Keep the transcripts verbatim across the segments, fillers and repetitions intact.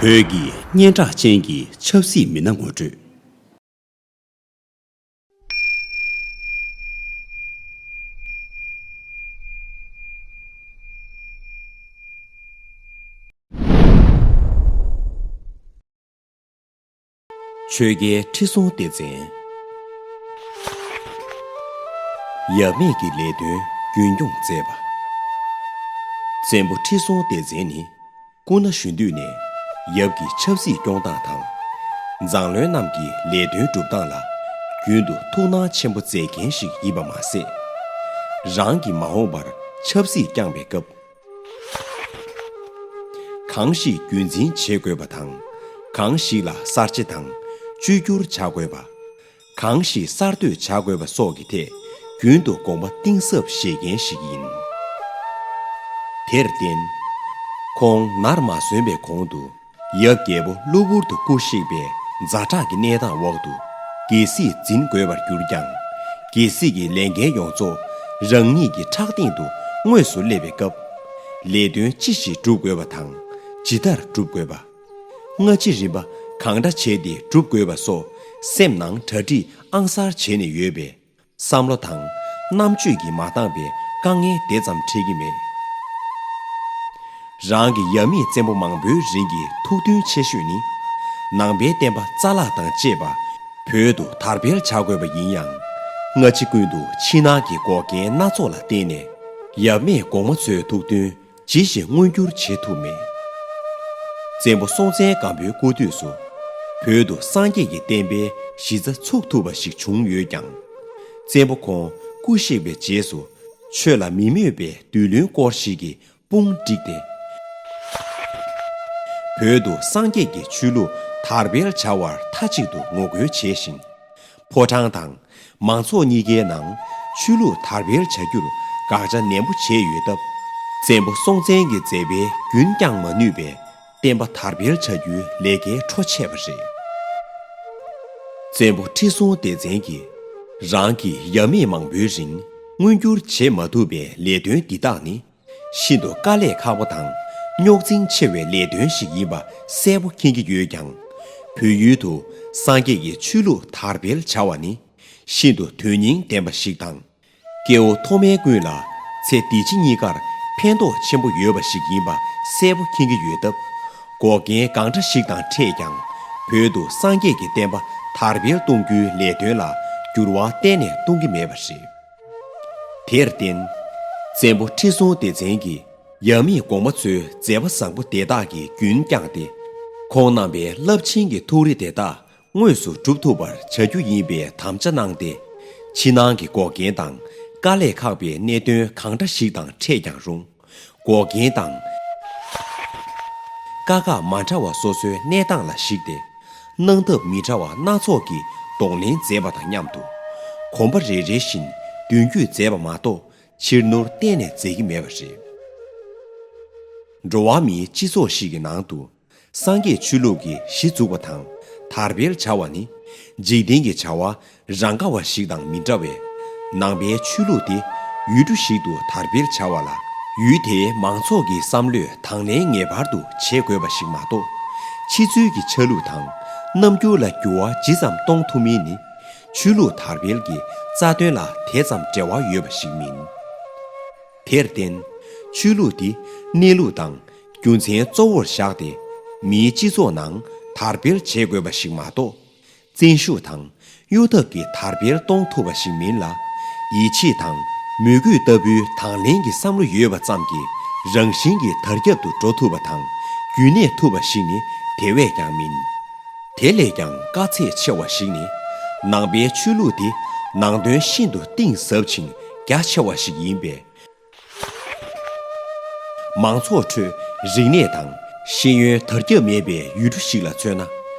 བོད་ཀྱི་སྙན་གྲགས་ཅན་གྱི་ཆབ་སྲིད་མི་སྣ་ངོ་སྤྲོད། ཆོས་རྒྱལ་ཁྲི་སྲོང་ལྡེ་བཙན། ཡབ་མེས་ཀྱི་ལས་དོན་རྒྱུན་སྐྱོང་མཛད་པ། བཙན་པོ་ཁྲི་སྲོང་ལྡེ་བཙན་ནི། སྐུ་ན་གཞོན་དུས་ནས་ཡབ་ཀྱི་ཆབ་སྲིད་སྐྱོང་སྟངས་དང་། མཛངས་བློན་རྣམས་ཀྱི་ལས་དོན་སྒྲུབ་སྟངས་ལ་རྒྱུན་དུ་ཐུགས་སྣང་ཆེན་པོ་མཛད་མཁན་ཞིག་ཡིན་པ་མ་ཟད། རང་གིས་མ་འོངས་པར་ཆབ་སྲིད་བསྐྱངས་པའི་སྐབས། གང་ཞིག་རྒྱུན་འཛིན་བྱེད་དགོས་པ་དང་། གང་ཞིག་ལ་གསར་བརྗེ་དང་བཅོས་བསྒྱུར་བྱ་དགོས་པ། གང་ཞིག་གསར་གཏོད་བྱ་དགོས་པ་སོགས་ཀྱི་ཐད་རྒྱུན་དུ་དགོངས་པ་གཏིང་ཟབ་བཞེས་མཁན་ཞིག་ཡིན། དེར་བརྟེན། ཁོང་ནར་མ་སོན་པའི་གོང་དུ་ཡབ་རྒྱལ་པོ་གློ་བུར་དུ་སྐུ་གཤེགས་པའི་ཛ་དྲག་གི་གནས་སྟངས་འོག་ཏུ་རྒྱལ་སྲིད་འཛིན་དགོས་པར་གྱུར་ཀྱང་། རྒྱལ་སྲིད་ཀྱི་ལས་འགན་ཡོངས་རྫོགས་རང་ཉིད་ཀྱི་ཕྲག་སྟེང་དུ་དངོས་སུ་སླེབས་པའི་སྐབས། ལས་དོན་ཅི་ཞིག་སྒྲུབ་དགོས་པ་དང་ཇི་ལྟར་སྒྲུབ་དགོས་པ། སྔ་ཕྱི་རིམ་པ་གང་འདྲ་བྱས་ཏེ་སྒྲུབ་དགོས་པ་སོགས་སེམས་ནང་གྲ་སྒྲིག་ཨང་གསར་བྱས་ནས་ཡོད་པས། བསམ་བློ་དང་རྣམ་དཔྱོད་ཀྱིས་མ་འདང་པའི་དཀའ་ངལ་དེ་ཙམ་འཕྲད་ཀྱི་མེད། རང་གི་ཡབ་མེས་བཙན་པོ་མང་པོའི་རིང་གི་ཐུགས་འདུན་ཆེ་ཤོས་ནི། ནང་པའི་བསྟན་པ་རྩ་བརླག་དང་བཅས་པ་བོད་དུ་དར་སྤེལ་བྱ་དགོས་པ་ཡིན་ཡང་། སྔ་ཕྱི་ཀུན་ཏུ་ཕྱི་ནང་གི་འགོག་རྐྱེན་སྣ་ཚོགས་ལ་བརྟེན་ནས་ཡབ་མེས་གོང་མ་ཚོའི་ཐུགས་འདུན་ཇི་བཞིན་མངོན་འགྱུར་བྱེད་ཐུབ་མེད། བཙན་པོ་སྲོང་བཙན་སྒམ་པོའི་སྐུ་དུས་སུ་བོད་དུ་སངས་རྒྱས་ཀྱི་བསྟན་པའི་གཞི་རྩ་ཚུགས་ཐུབ་པ་ཞིག་བྱུང་ཡོད་ཀྱང་། བཙན་པོ་ཁོང་སྐུ་གཤེགས་པའི་རྗེས་སུ་ཆོས་ལ་མི་མོས་པའི་བདུད་བློན་སྐོར་ཞིག་གིས་དཔུང་བསྒྲིགས་ཏེ། བོད་དུ་སངས་རྒྱས་ཀྱི་ཆོས་ལུགས་དར་སྤེལ་བྱ་བར་མཐའ་གཅིག་ཏུ་ངོ་རྒོལ་བྱས་ཤིང་། ཕོ་བྲང་དང་མང་ཚོགས་གཉིས་ཀའི་ནང་ཆོས་ལུགས་དར་སྤེལ་བྱ་རྒྱུར་དགག་བྱ་ནན་པོ་བྱས་ཡོད་སྟབས། བཙན་པོ་སྲོང་བཙན་གྱི་མཛད་པས་རྒྱུན་བསྐྱངས་མ་ནུས་པས་བསྟན་པ་དར་སྤེལ་བྱ་རྒྱུའི་ལས་ཀའི་འཕྲོ་ཆད་པ་རེད། བཙན་པོ་ཁྲི་སྲོང་ལྡེ་བཙན་གྱིས་རང་གི་ཡབ་མེས་མང་པོའི་རིང་མངོན་འགྱུར་བྱེད་མ་ཐུབ་པའི་ལས་དོན་འདི་དག་ནི། ཤིན་ཏུ་དཀའ་ལས་ཁག་པོ་དང་རྙོག་འཛིང་ཆེ་བའི་ལས་དོན་ཞིག་ཡིན་པ་གསལ་པོ་མཁྱེན་གྱི་ཡོད་ཀྱང་། བོད་ཡུལ་དུ་སངས་རྒྱས་ཀྱི་ཆོས་ལུགས་དར་སྤེལ་བྱ་བ་ནི་ཤིན་ཏུ་དོན་སྙིང་ལྡན་པ་ཞིག་དང་། སྐྱེ་བོ་མཐོ་དམན་ཀུན་ལ་ཚེ་འདི་ཕྱི་གཉིས་ཀར་ཕན་ཐོགས་ཆེན་པོ་ཡོད་པ་ཞིག་ཡིན་པ་གསལ་པོ་མཁྱེན་གྱི་ཡོད་སྟབས། འགོག་རྐྱེན་གང་འདྲ་ཞིག་དང་འཕྲད་ཀྱང་། བོད་དུ་སངས་རྒྱས་ཀྱི་བསྟན་པ་དར་སྤེལ་གཏོང་རྒྱུའི་ལས་དོན་ལ་འགྱུར་བ་གཏན་ནས་གཏོང་གི་མེད་པ་རེད། དེར་བརྟེན། བཙན་པོ་ཁྲི་སྲོང་ལྡེ་བཙན་གྱིས་ཡབ་མེས་གོང་མ་ཚོའི་མཛད་པ་བཟང་པོ་དེ་དག་གིས་རྒྱུན་བསྐྱངས་ཏེ། ཁོང་རྣམ་པའི་རླབས་ཆེན་གྱི་ཐུགས་རེ་དེ་དག་དངོས་སུ་འགྲུབ་ཐུབ་པར་བྱ་རྒྱུ་ཡིན་པའི་དམ་བཅའ་གནང་སྟེ། ཕྱི་ནང་གི་འགོག་རྐྱེན་དང་དཀའ་ལས་ཁག་པའི་གནད་དོན་གང་འདྲ་ཞིག་དང་འཕྲད་ཀྱང་རུང་། འགོག་རྐྱེན་དང་དཀའ་ཁག་མ་འདྲ་བ་སོ་སོའི་གནས་སྟངས་ལ་གཞིགས་ཏེ། གནང་ཐབས་མི་འདྲ་བ་སྣ་ཚོགས་ཀྱི་གདོང་ལེན་མཛད་པ་དང་མཉམ་དུ། གོམ་པ་རེ་རེ་བཞིན་མདུན་སྐྱོད་མཛད་པ་མ་གཏོགས་ཕྱིར་ནུར་གཏན་ནས་མཛད་ཀྱི་མེད་པ་རེད། འགྲོ་བ་མིའི་སྤྱི་ཚོགས་ཤིག་གི་ནང་དུ། སངས་རྒྱས་ཆོས་ལུགས་ཀྱི་གཞི་འཛུགས་པ་དང་དར་སྤེལ་བྱ་བ་ནི། འཇིག་རྟེན་གྱི་བྱ་བ་རང་ག་བ་ཞིག་དང་མི་འདྲ་བས། ནང་པའི་ཆོས་ལུགས་དེ་ཡུལ་གྲུ་ཞིག་ཏུ་དར་སྤེལ་བྱ་བ་ལ། ཡུལ་དེའི་མང་ཚོགས་ཀྱི་བསམ་བློས་དང་ལེན་ངེས་པར་དུ་བྱེད་དགོས་པ་ཞིག་མ་གཏོགས། ཕྱི་ཚུལ་གྱི་ཆ་ལུགས་དང་རྣམ་འགྱུར་ལ་འགྱུར་བ་ཇི་ཙམ་གཏོང་ཐུབ་མིན་ནི། ཆོས་ལུགས་དར་སྤེལ་གྱི་རྩ་དོན་ལ་དེ་ཙམ་འབྲེལ་བ་ཡོད་པ་ཞིག་མིན། དེར་བརྟེན། ཆོས་ལུགས་འདི་གནས་ལུགས་དང་རྒྱུ་མཚན་གཙོ་བོར་བཞག་སྟེ། མིའི་སྤྱི་ཚོགས་ནང་དར་སྤེལ་བྱེད་དགོས་པ་ཞིག་མ་གཏོགས། བཙན་ཤུགས་དང་གཡོ་ཐབས་ཀྱིས་དར་སྤེལ་གཏོང་ཐུབ་པ་ཞིག་མིན་ལ། ཡིད་ཆེས་དང་མོས་གུས་ལྟ་བུའི་དང་ལེན་གྱི་བསམ་བློ་ཡོད་པ་ཙམ་གྱིས་རང་བཞིན་གྱིས་དར་ཁྱབ་ཏུ་འགྲོ་ཐུབ་པ་དང་རྒྱུན་གནས་ཐུབ་པ་ཞིག་ནི་དེ་བས་ཀྱང་མིན། དེ་ལས་ཀྱང་དཀའ་ཚེགས་ཆེ་བ་ཞིག་ནི། ནང་པའི་ཆོས་ལུགས་འདི་ནང་དོན་ཤིན་ཏུ་གཏིང་ཟབ་ཅིང་རྒྱ་ཆེ་བ་ཞིག་ཡིན་པས། མང་ཚོགས་ཁྲོད་རིག་གནས་དང་ཤེས་ཡོན་དར་ཁྱབ་མེད་པའི་ཡུལ་གྲུ་ཞིག་ལ་མཚོན་ན།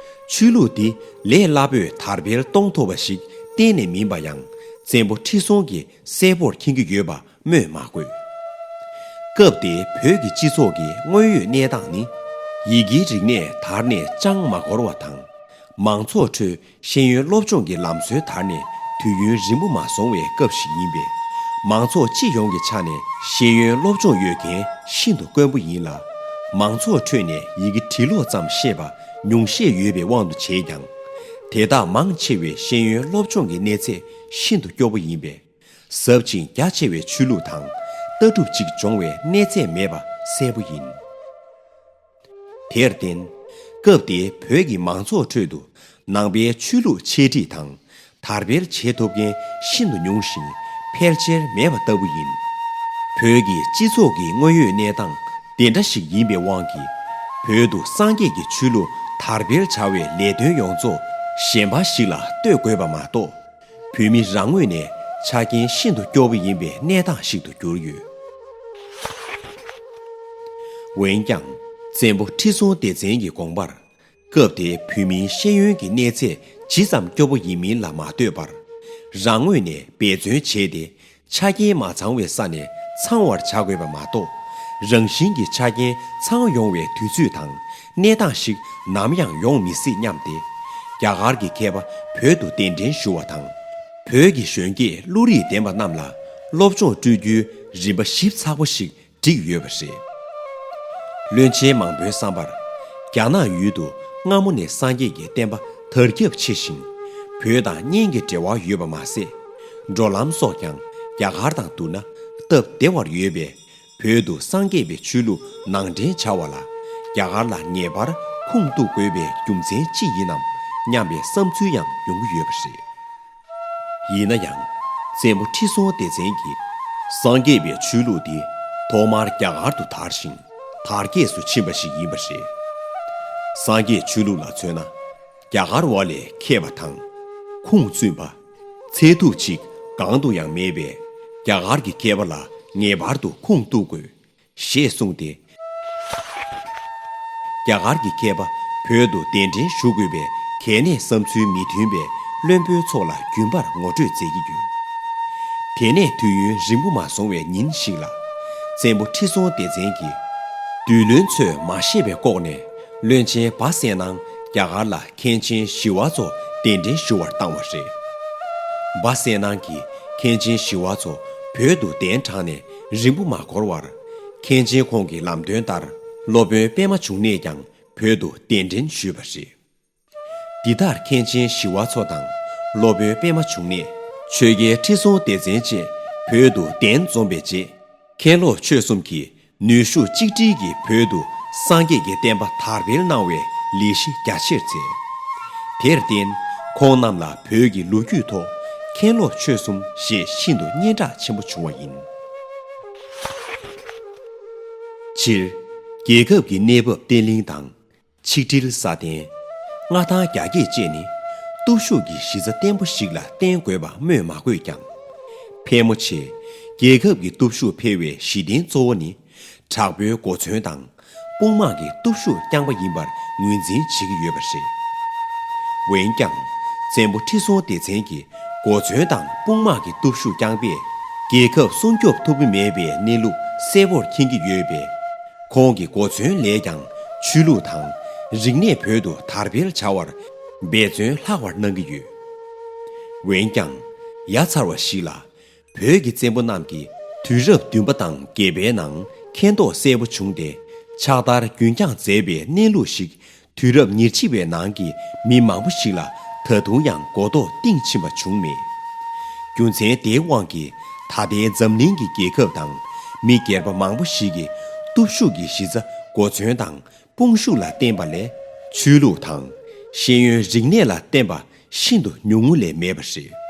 ཆོས་ལུགས་འདི་ལས་སླ་པོས་དར་སྤེལ་གཏོང་ཐུབ་པ་ཞིག་གཏན་ནས་མིན་པ་ཡང་བཙན་པོ་ཁྲི་སྲོང་གིས་གསལ་པོར་མཁྱེན་གྱི་ཡོད་པ་སྨོས་མ་དགོས། སྐབས་དེའི་བོད་ཀྱི་སྤྱི་ཚོགས་ཀྱི་དངོས་ཡོད་གནས་སྟངས་ནི། ཡི་གེའི་རིག་གནས་དར་ནས་ཅང་མ་འགོར་བ་དང་། མང་ཚོགས་ཁྲོད་ཤེས་ཡོན་སློབ་སྦྱོང་གི་ལམ་སྲོལ་དར་ནས་དུས་ཡུན་རིང་པོ་མ་སོང་བའི་སྐབས་ཤིག་ཡིན་པས། མང་ཚོགས་སྤྱི་ཡོངས་ཀྱི་ཆ་ནས་ཤེས་ཡོན་སློབ་སྦྱོང་ཡོད་མཁན་ཤིན་ཏུ་དཀོན་པོ་ཡིན་ལ། མང་ཚོགས་ཁྲོད་ནས་ཡི་གེ་བྲིས་ཀློག་ཙམ་ཤེས་པ་ཉུང་ཤས་ཡོད་པའི་དབང་དུ་བྱས་ཀྱང་། དེ་དག་མང་ཆེ་བའི་ཤེས་ཡོན་སློབ་སྦྱོང་གི་གནས་ཚད་ཤིན་ཏུ་སྐྱོ་པོ་ཡིན་པས། ཟབ་ཅིང་རྒྱ་ཆེ་བའི་ཆོས་ལུགས་དང་ལྟ་གྲུབ་ཅིག་སྦྱོང་བའི་གནས་ཚད་མེད་པ་གསལ་པོ་ཡིན། དེར་བརྟེན། སྐབས་དེའི་བོད་ཀྱི་མང་ཚོགས་ཁྲོད་དུ་ནང་པའི་ཆོས་ལུགས་འཆད་ཁྲིད་དང་དར་སྤེལ་བྱེད་ཐུབ་མཁན་ཤིན་ཏུ་ཉུང་ཞིང་ཕལ་ཆེར་མེད་པ་ལྟ་བུ་ཡིན། བོད་ཀྱི་སྤྱི་ཚོགས་ཀྱི་དངོས་ཡོད་གནས་སྟངས་དེ་འདྲ་ཞིག་ཡིན་པའི་དབང་གིས། བོད་དུ་སངས་རྒྱས་ཀྱི་ཆོས་ལུགས་དར་སྤེལ་བྱ་བའི་ལས་དོན་ཡོངས་རྫོགས་གཞན་པ་ཞིག་ལ་གཏོད་དགོས་པ་མ་གཏོགས། བོད་མི་རང་ངོས་ནས་ཆ་རྐྱེན་ཤིན་ཏུ་སྐྱོ་བོ་ཡིན་པའི་གནས་སྟངས་ཤིག་ཏུ་གྱུར་ཡོད། འོན་ཀྱང་། བཙན་པོ་ཁྲི་སྲོང་ལྡེ་བཙན་གྱི་དགོངས་པར། སྐབས་དེའི་བོད་མིའི་ཤེས་ཡོན་གྱི་གནས་ཚད་ཇི་ཙམ་སྐྱོ་པོ་ཡིན་མིན་ལ་མ་ལྟོས་པར། རང་ངོས་ནས་འབད་བརྩོན་བྱས་ཏེ། ཆ་རྐྱེན་མ་ཚང་བའི་ས་ནས་ཚང་བར་བྱ་དགོས་པ་མ་གཏོགས། རང་བཞིན་གྱིས་ཆ་རྐྱེན་ཚང་ཡོང་བའི་དུས་ཚོད་དང་གནས་སྟངས་ཤིག་ནམ་ཡང་ཡོང་མི་སྲིད་སྙམ་སྟེ། རྒྱ་གར་གྱི་མཁས་པ་བོད་དུ་གདན་འདྲེན་ཞུ་བ་དང་། བོད་ཀྱི་གཞོན་སྐྱེས་བློ་རིག་ལྡན་པ་རྣམས་ལ་སློབ་སྦྱོང་སྤྲོད་རྒྱུའི་རིམ་པ་ཞིབ་ཚགས་པོ་ཞིག་བསྒྲིགས་ཡོད་པ་རེད། བློན་ཆེན་མང་པོའི་བསམ་པར། རྒྱ་ནག་ཡུལ་དུ་སྔ་མོ་ནས་སངས་རྒྱས་ཀྱི་བསྟན་པ་དར་ཁྱབ་ཆེ་ཞིང་། བོད་དང་གཉེན་གྱི་འབྲེལ་བ་ཡོད་པ་མ་ཟད། འགྲོ་ལམ་སོགས་ཀྱང་རྒྱ་གར་དང་བསྡུར་ན་སྟབས་བདེ་བར་ཡོད་པས། བོད་དུ་སངས་རྒྱས་པའི་ཆོས་ལུགས་ནང་འདྲེན་བྱ་བ་ལ་རྒྱ་གར་ལ་ངེས་པར་ཁུངས་གཏུག་དགོས་པའི་རྒྱུ་མཚན་ཅི་ཡིན་ནམ་སྙམ་པའི་བསམ་ཚུལ་ཡང་ཡོང་གི་ཡོད་པ་རེད། ཡིན་ན་ཡང་། བཙན་པོ་ཁྲི་སྲོང་ལྡེ་བཙན་གྱིས་སངས་རྒྱས་པའི་ཆོས་ལུགས་འདི་ཐོག་མར་རྒྱ་གར་དུ་དར་ཞིང་དར་རྒྱས་སུ་ཕྱིན་པ་ཞིག་ཡིན་པ་རེད། སངས་རྒྱས་ཆོས་ལུགས་ལ་མཚོན་ན། རྒྱ་གར་བ་ལས་མཁས་པ་དང་། ཁུངས་བཙུན་པ། ཚད་ཐུབ་ཅིག་གང་དུ་ཡང་མེད་པས། རྒྱ་གར་གྱི་མཁས་པ་ལ་ངེས་པར་དུ་ཁུངས་གཏུག་དགོས། ཞེས་གསུངས་ཏེ། རྒྱ་གར་གྱི་མཁས་པ་བོད་དུ་གདན་འདྲེན་ཞུ་དགོས་པའི་གལ་གནད་བསམ་ཚུལ་མི་མཐུན་པའི་བློན་པོའི་ཚོགས་ལ་རྒྱུན་པར་ངོ་སྤྲོད་མཛད་ཀྱི་ཡོད། དེ་ནས་དུས་ཡུན་རིང་པོ་མ་སོང་བའི་ཉིན་ཞིག་ལ། བཙན་པོ་ཁྲི་སྲོང་ལྡེ་བཙན་གྱིས། བདུད་བློན་ཚོས་མ་ཤེས་པའི་ལྐོག་ནས་བློན་ཆེན་སྦ་གསལ་སྣང་རྒྱ་གར་ལ་མཁན་ཆེན་ཞི་བ་འཚོ་གདན་འདྲེན་ཞུ་བར་བཏང་བ་རེད། སྦ་གསལ་སྣང་གིས་མཁན་ཆེན་ཞི་བ་འཚོ་བོད་དུ་གདན་དྲངས་ནས་རིང་པོ་མ་འགོར་བར། མཁན་ཆེན་ཁོང་གི་ལམ་སྟོན་ལྟར་སློབ་དཔོན་པད་མ་འབྱུང་གནས་ཀྱང་བོད་དུ་གདན་འདྲེན་ཞུས་པ་རེད། འདི་ལྟར་མཁན་ཆེན་ཞི་བ་འཚོ་དང་སློབ་དཔོན་པད་མ་འབྱུང་གནས། ཆོས་རྒྱལ་ཁྲི་སྲོང་ལྡེ་བཙན་བཅས་བོད་དུ་གདན་འཛོམས་པའི་རྗེས། མཁན་སློབ་ཆོས་གསུམ་གྱིས་ནུས་ཤུགས་གཅིག་སྒྲིལ་གྱིས་བོད་དུ་སངས་རྒྱས་ཀྱི་བསྟན་པ་དར་སྤེལ་གནང་བའི་ལས་གཞི་རྒྱ་ཆེར་མཛད། དེར་བརྟེན། ཁོང་རྣམས་ལ་བོད་ཀྱི་ལོ་རྒྱུས་ཐོག་མཁན་སློབ་ཆོས་གསུམ་ཞེས་ཤིན་ཏུ་སྙན་གྲགས་ཆེན་པོ་བྱུང་བ་ཡིན། སྤྱིར། རྒྱལ་ཁབ་ཀྱི་གནས་བབ་བརྟན་ལྷིང་དང་། ཆིག་སྒྲིལ་སྲ་བརྟན། མངའ་ཐང་རྒྱ་སྐྱེད་བཅས་ནི་སྟོབས་ཤུགས་ཀྱི་གཞི་རྩ་བརྟན་པོ་ཞིག་ལ་བརྟེན་དགོས་པ་སྨོས་མ་དགོས་ཀྱང་། ཕལ་མོ་ཆེ་རྒྱལ་ཁབ་ཀྱི་སྟོབས་ཤུགས་འཕེལ་བའི་གཞི་རྟེན་གཙོ་བོ་ནི་དྲག་པོའི་གོ་མཚོན་དང་དཔུང་དམག་གི་སྟོབས་ཤུགས་རྐྱང་པ་ཡིན་པར་ངོས་འཛིན་བྱེད་ཀྱི་ཡོད་པ་རེད། འོན་ཀྱང་། བཙན་པོ་ཁྲི་སྲོང་ལྡེ་བཙན་གྱི་གོ་མཚོན་དང་དཔུང་དམག་གི་སྟོབས་ཤུགས་རྐྱང་པས་རྒྱལ་ཁབ་སྲུང་སྐྱོབ་ཐུབ་ཀྱི་མེད་པའི་གནས་ལུགས་གསལ་བོར་མཁྱེན་གྱི་ཡོད་པས། ཁོང་གི་གོ་མཚོན་ལས་ཀྱང་ཆོས་ལུགས་དང་རིག་གནས་བོད་དུ་དར་སྤེལ་བྱ་བར་འབད་བརྩོན་ལྷག་པར་གནང་གི་ཡོད། འོན་ཀྱང་། ཡ་མཚར་བ་ཞིག་ལ། བོད་ཀྱི་བཙན་པོ་རྣམས་ཀྱིས་དུས་རབས་བདུན་པ་དང་བརྒྱད་པའི་ནང་མཁྱེན་རྟོགས་གསལ་པོ་བྱུང་སྟེ། ཕྱག་བསྟར་རྒྱུན་བསྐྱངས་མཛད་པའི་གནས་ལུགས་ཤིག་དུས་རབས་ཉེར་གཅིག་པའི་ནང་གི་མི་མང་པོ་ཞིག་ལ་ད་དུང་ཡང་གོ་རྟོགས་གཏིང་ཕྱིན་པ་བྱུང་མེད། རྒྱུ་མཚན་དེའི་དབང་གིས་ད་ལྟའི་འཛམ་གླིང་གི་རྒྱལ་ཁབ་དང་མི་སྒེར་པ་མང་པོ་ཞིག་གིས་སྟོབས་ཤུགས་ཀྱི་གཞི་རྩ་གོ་མཚོན་དང་དཔུང་ཤུགས་ལ་བརྟེན་པ་ལས། ཆོས་ལུགས་དང་ཤེས་ཡོན་རིག་གནས་ལ་བརྟེན་པ་ཤིན་ཏུ་ཉུང་ངུ་ལས་མེད་པ་རེད།